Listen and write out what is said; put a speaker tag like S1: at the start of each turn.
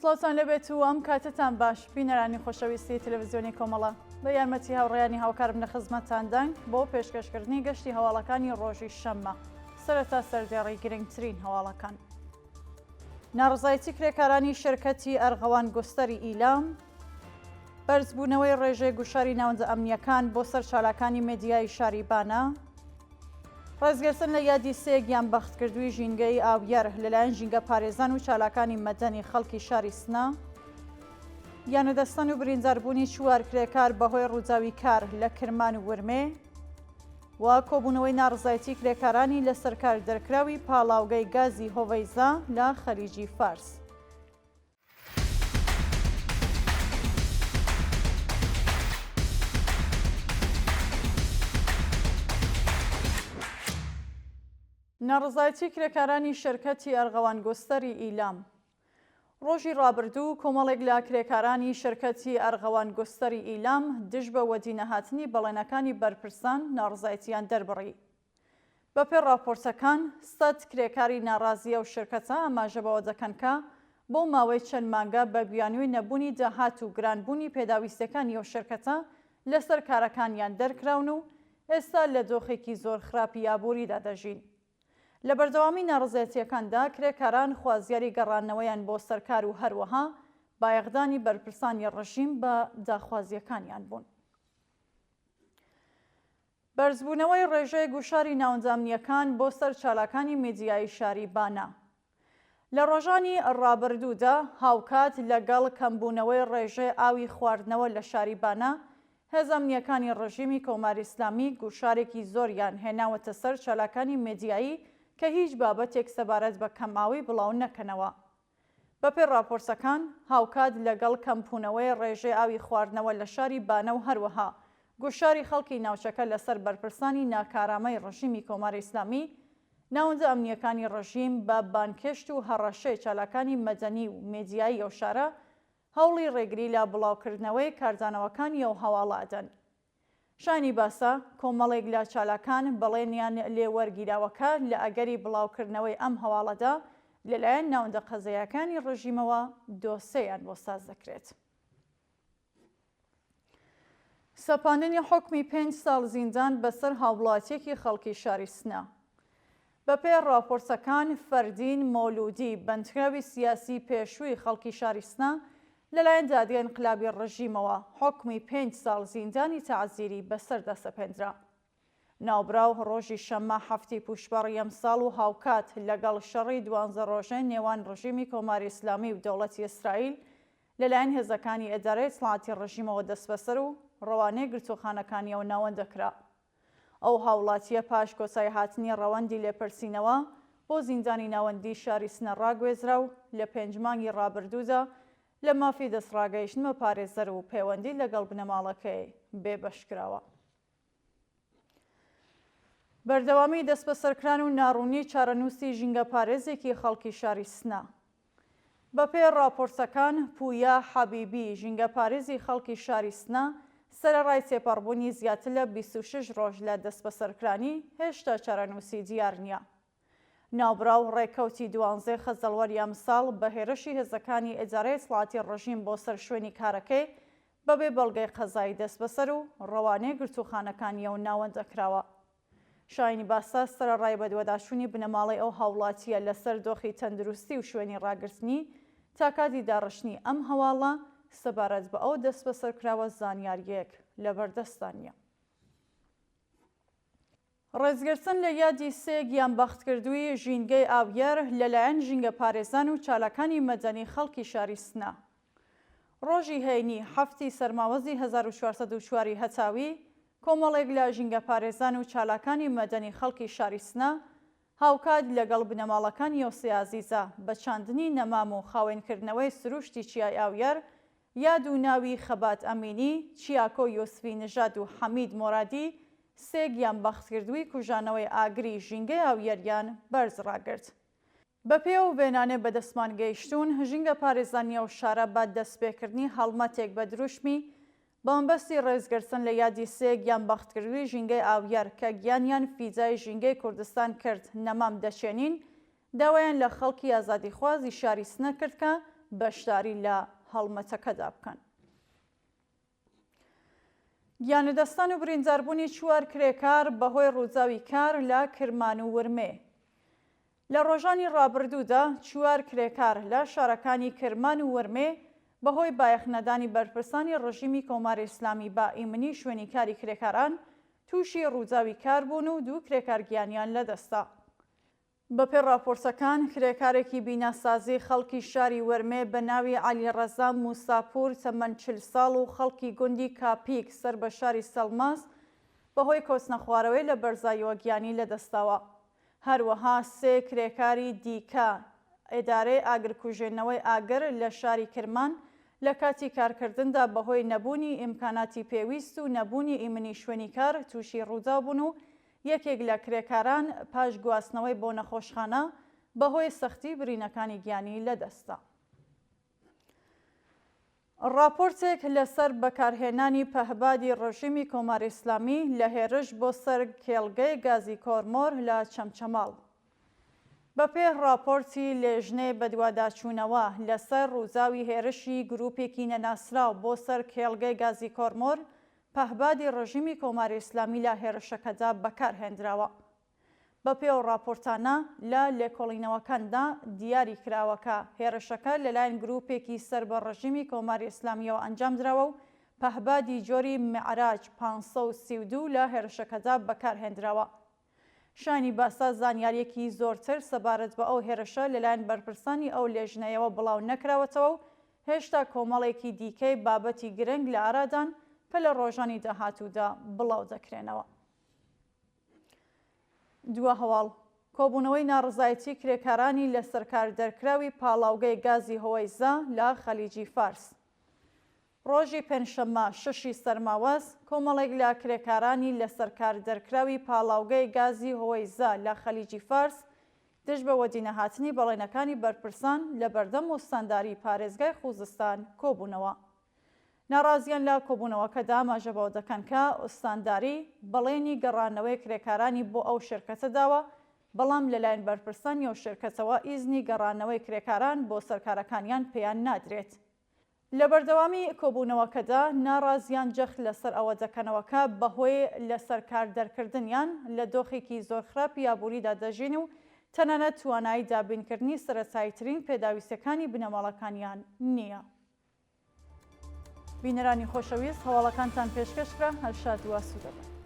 S1: سڵاوتان لێبێت و ئەم کاتەتان باش بینەرانی خۆشەویستی تەلەڤزیۆنی کۆمەڵە بە یارمەتی هاوڕێیانی هاوکارم لە خزمەتتانداین بۆ پێشکەشکردنی گەشتی هەواڵەکانی ڕۆژی شەممە سەرەتا سەردێڕی گرنگترین هەواڵەکان. ناڕەزایەتی کرێکارانی شرکەتی ئەرغەوان گوستەری ئیلام، بەرزبوونەوەی ڕێژەی گوشاری ناوەندە ئەمنییەکان بۆ سەر چالاکانی مێدیایی شاری بانە، ڕێزگرتن لە یادی سێ گیانبەختکردووی ژینگەی ئاویەر لەلایەن ژینگەپارێزان و چالاکانی مەدەنی خەڵکی شاری سنە، گیانلەدەستدان و برینداربوونی چوار کرێکار بەهۆی ڕووداوی کار لە کرمان و ورمێ و کۆبوونەوەی ناڕەزایەتی کرێکارانی لەسەرکار دەرکراوی پاڵاوگەی گازی هۆڤەیزا لە خەلیجی فارس. ناڕەزایەتی کرێکارانی شەرکەتی ئەرغەوان گوستەری ئیلام ڕۆژی ڕابردوو کۆمەڵێک لە کرێکارانی شەرکەتی ئەرغەوان گوستەری ئیلام دژ بە وەدینەهاتنی بەڵێنەکانی بەرپرسان ناڕەزایەتیان دەربڕی. بەپێ ڕاپۆرتەکان، سەت کرێکاری ناڕازی ئەو شرکەتە ئاماژە بەوە دەکەن کە بۆ ماوەی چەند مانگە بە بیانووی نەبوونی داهات و گرانبوونی پێداویستیەکانی ئەو شرکەتە لەسەر کارەکانیان دەرکراون و ئێستا لە دۆخێکی زۆر خراپی ئابووریدا دەژین. لە بەردەوامی ناڕەزایەتیەکاندا کرێکاران خوازیاری گەڕانەوەیان بۆ سەر کار و هەروەها بایەخدانی بەرپرسانی ڕژیم بە داخوازیەکانیان بوون. بەرزبوونەوەی ڕێژەی گوشاری ناوەندە ئەمنییەکان بۆ سەر چالاکانی میدیایی شاری بانە لە ڕۆژانی ڕابردوودا هاوکات لەگەڵ کەمبوونەوەی ڕێژەی ئاوی خواردنەوە لە شاری بانە، هێزە ئەمنییەکانی ڕژیمی کۆماری ئیسلامی گوشارێکی زۆریان هێناوەتە سەر چالاکانی میدیایی کە هیچ بابەتێک سەبارەت بە کەمئاوی بڵاو نەکەنەوە. بەپێی ڕاپۆرتەکان، هاوکات لەگەڵ کەمبوونەوەی ڕێژەی ئاوی خواردنەوە لە شاری بانە و هەروەها گوشاری خەڵکی ناوچەکە لەسەر بەرپرسانی ناکارامەی ڕژیمی کۆماری ئیسلامی، ناوەندە ئەمنییەکانی ڕژیم بە بانگهێشت و هەڕەشەی چالاکانی مەدەنی و مێدیایی ئەو شارە، هەوڵی ڕێگری لە بڵاوکردنەوەی کاردانەوەکانی ئەو هەواڵە ئەدەن. شایانی باسە، کۆمەڵێک لە چالاکان بەڵێنیان لێ وەرگیراوە کە لە ئەگەری بڵاوکردنەوەی ئەم هەواڵەدا لەلایەن ناوەندە قەزاییەکانی ڕژیمەوە دۆسێیان بۆ ساز دەکرێت. سەپاندنی حوکمی پێنج ساڵ زیندان بەسەر هاووڵاتییەکی خەڵکی شاری سنە. بەپێی ڕاپۆرتەکان، فەردین مۆلوودی، بەندکراوی سیاسی پێشووی خەڵکی شاری سنە، لەلایەن دادگای ئینقلابی ڕژیمەوە حوکمی پێنج ساڵ زیندانی تەعزیری بەسەردا سەپێندرا. ناوبراو ڕۆژی شەممە حەفتی پووشپەڕی ئەمساڵ و هاوکات لەگەڵ شەڕی دوانزە ڕۆژەی نێوان ڕژیمی کۆماری ئیسلامی و دەوڵەتی ئیسرائیل لەلایەن هێزەکانی ئیدارەی ئیتڵاعاتی ڕژیمەوە دەستبەسەر و ڕەوانەی گرتووخانەکانی ئەو ناوەندە کرا. ئەو هاوڵاتییە پاش کۆتاییهاتنی ڕەوەندی لێپرسینەوە، بۆ زیندانی ناوەندیی شاری سنە ڕاگوێزرا و لە پێنج مانگی ڕابردوودا لە مافی دەستڕاگەیشتن بە پارێزەر و پەیوەندی لەگەڵ بنەماڵەکەی بێبەش کراوە. بەردەوامیی دەستبەسەرکران و ناڕوونیی چارەنووسی ژینگەپارێزێکی خەڵکی شاری سنە. بەپێی ڕاپۆرتەکان، پویا حەبیبی، ژینگەپارێزی خەڵکی شاری سنە، سەرەڕای تێپەڕبوونی زیاتر لە 26 ڕۆژ لە دەستبەسەرکرانی، هێشتا چارەنووسی دیار نییە. ناوبراو ڕێکەوتی دوانزەی خەزەڵوەری ئەمساڵ بە هێرشی هێزەکانی ئیدارەی ئیتڵاعاتی ڕژیم بۆ سەر شوێنی کارەکەی بەبێ بەڵگەی قەزایی دەستبەسەر و ڕەوانەی گرتووخانەکانی ئەو ناوەندە کراوە. شایانی باسە، سەرەڕای بەدواداچوونی بنەماڵەی ئەو هاوڵاتییە لەسەر دۆخی تەندروستی و شوێنی ڕاگرتنی، تا کاتی داڕشتنی ئەم هەواڵە، سەبارەت بە ئەو دەستبەسەرکراوە زانیارییەک لەبەردەستدا نییە. ڕێزگرتن لە یادی سێ گیانبەختکردووی ژینگەی ئاویەر لەلایەن ژینگەپارێزان و چالاکانی مەدەنی خەڵکی شاری سنە. ڕۆژی هەینی حەفتی سەرماوەزی 1404 ی هەتاوی، کۆمەڵێک لە ژینگەپارێزان و چالاکانی مەدەنی خەڵکی شاری سنە هاوکات لەگەڵ بنەماڵەکانی ئەو سێ ئازیزە بە چاندنی نەمام و خاوێنکردنەوەی سروشتی چیای ئاویەر یاد و ناوی خەبات ئەمینی، چیاکۆ یوسفی نژاد و حەمید مۆرادی سێ گیانبەختکردووی کوژانەوەی ئاگری ژینگەی ئاویەریان بەرز ڕاگرت. بەپێی ئەو وێنانەی بەدەستمان گەیشتوون، ژینگەپارێزانی ئەو شارە بە دەستپێکردنی هەڵمەتێک بە دروشمی بە مەبەستی ڕێزگرتن لە یادی سێ گیانبەختکردووی ژینگەی ئاویەر کە گیانیان فیدای ژینگەی کوردستان کرد نەمام دەچێنین، داوایان لە خەڵکی ئازادیخوازی شاری سنە کرد کە بەشداری لە هەڵمەتەکەدا بکەن. گیانلەدەستدان و برینداربوونی چوار کرێکار بەهۆی ڕووداوی کار لە کرمان و ورمێ. لە ڕۆژانی ڕابردوودا چوار کرێکار لە شارەکانی کرمان و ورمێ بەهۆی بایەخنەدانی بەرپرسانی ڕژیمی کۆماری ئیسلامی بە ئیمنی شوێنی کاری کرێکاران تووشی ڕووداوی کار بوون و دوو کرێکار گیانیان لەدەستدا. بەپێی ڕاپۆرتەکان، کرێکارێکی بیناسازی خەڵکی شاری ورمێ بە ناوی عەلیڕەزا موساپوور تەمەن 40 ساڵ و خەڵکی گوندی کاپیک سەر بە شاری سەڵماس بەهۆی کەوتنەخوارەوەی لە بەرزاییەوە گیانی لەدەستداوە. هەروەها سێ کرێکاری دیکە ئیدارەی ئاگرکوژێنەوەی ئاگر لە شاری کرمان لە کاتی کارکردندا بەهۆی نەبوونی ئیمکاناتی پێویست و نەبوونی ئیمنی شوێنی کار تووشی ڕووداو بوون و یەکێک لە کرێکاران پاش گواستنەوەی بۆ نەخۆشخانە بەهۆی سەختی برینەکانی گیانی لەدەستدا. ڕاپۆرتێک لەسەر بەکارهێنانی پەهبادی ڕژیمی کۆماری ئیسلامی لە هێرش بۆ سەر کێڵگەی گازی کۆرمۆر لە چەمچەماڵ. بەپێ ڕاپۆرتی لێژنەی بەدواداچوونەوە لەسەر ڕووداوی هێرشی گرووپێکی نەناسراو بۆ سەر کێڵگەی گازی کۆرمۆر، پەهبادی ڕژیمی کۆماری ئیسلامی لە هێرشەکەدا بەکار هێندراوە. بەپێ ئەو ڕاپۆرتانە، لە لێکۆڵینەوەکاندا دیاری کراوە کە هێرشەکە لەلایەن گرووپێکی سەر بە ڕژیمی کۆماری ئیسلامییەوە ئەنجام دراوە و پەهبادی جۆری معراج 532 لە هێرشەکەدا بەکار هێندراوە. شایانی باسە زانیارییەکی زۆرتر سەبارەت بە ئەو هێرشە لەلایەن بەرپرسانی ئەو لێژنەیەوە بڵاو نەکراوەتەوە و هێشتا کۆمەڵێکی دیکەی بابەتی گرنگ لە ئارادان کە لە ڕۆژانی داهاتوودا بڵاو دەکرێنەوە. دوا هەواڵ، کۆبوونەوەی ناڕەزایەتی کرێکارانی لەسەرکار دەرکراوی پاڵاوگەی گازی هۆوەیزە لە خەلیجی فارس. ڕۆژی پێنجشەممە شەشی سەرماوەز، کۆمەڵێک لە کرێکارانی لەسەرکار دەرکراوی پاڵاوگەی گازی هۆوەیزە لە خەلیجی فارس دژ بە وەدینەهاتنی بەڵێنەکانی بەرپرسان لە بەردەم ئوستانداری پارێزگای خوزستان کۆبوونەوە. ناڕازیان لە کۆبوونەوەکەدا ئاماژە بەوە دەکەن کە ئوستانداری بەڵێنی گەڕانەوەی کرێکارانی بۆ ئەو شێرکەتە داوە، بەڵام لەلایەن بەرپرسانی ئەو شێرکەتەوە ئیزنی گەڕانەوەی کرێکاران بۆ سەر کارەکانیان پێیان نادرێت. لە بەردەوامی کۆبوونەوەکەدا ناڕازیان جەخت لەسەر ئەوە دەکەنەوە کە بەهۆی لەسەر کار دەرکردنیان لە دۆخێکی زۆر خراپی ئابووریدا دەژین و تەنانەت توانایی دابینکردنی سەرەتاییترین پێداویستیەکانی بنەماڵەکانیان نییە. بینەرانی خۆشەویست هەواڵەکانتان پێشکەش کرا هەر شاد و ئاسوودە بن.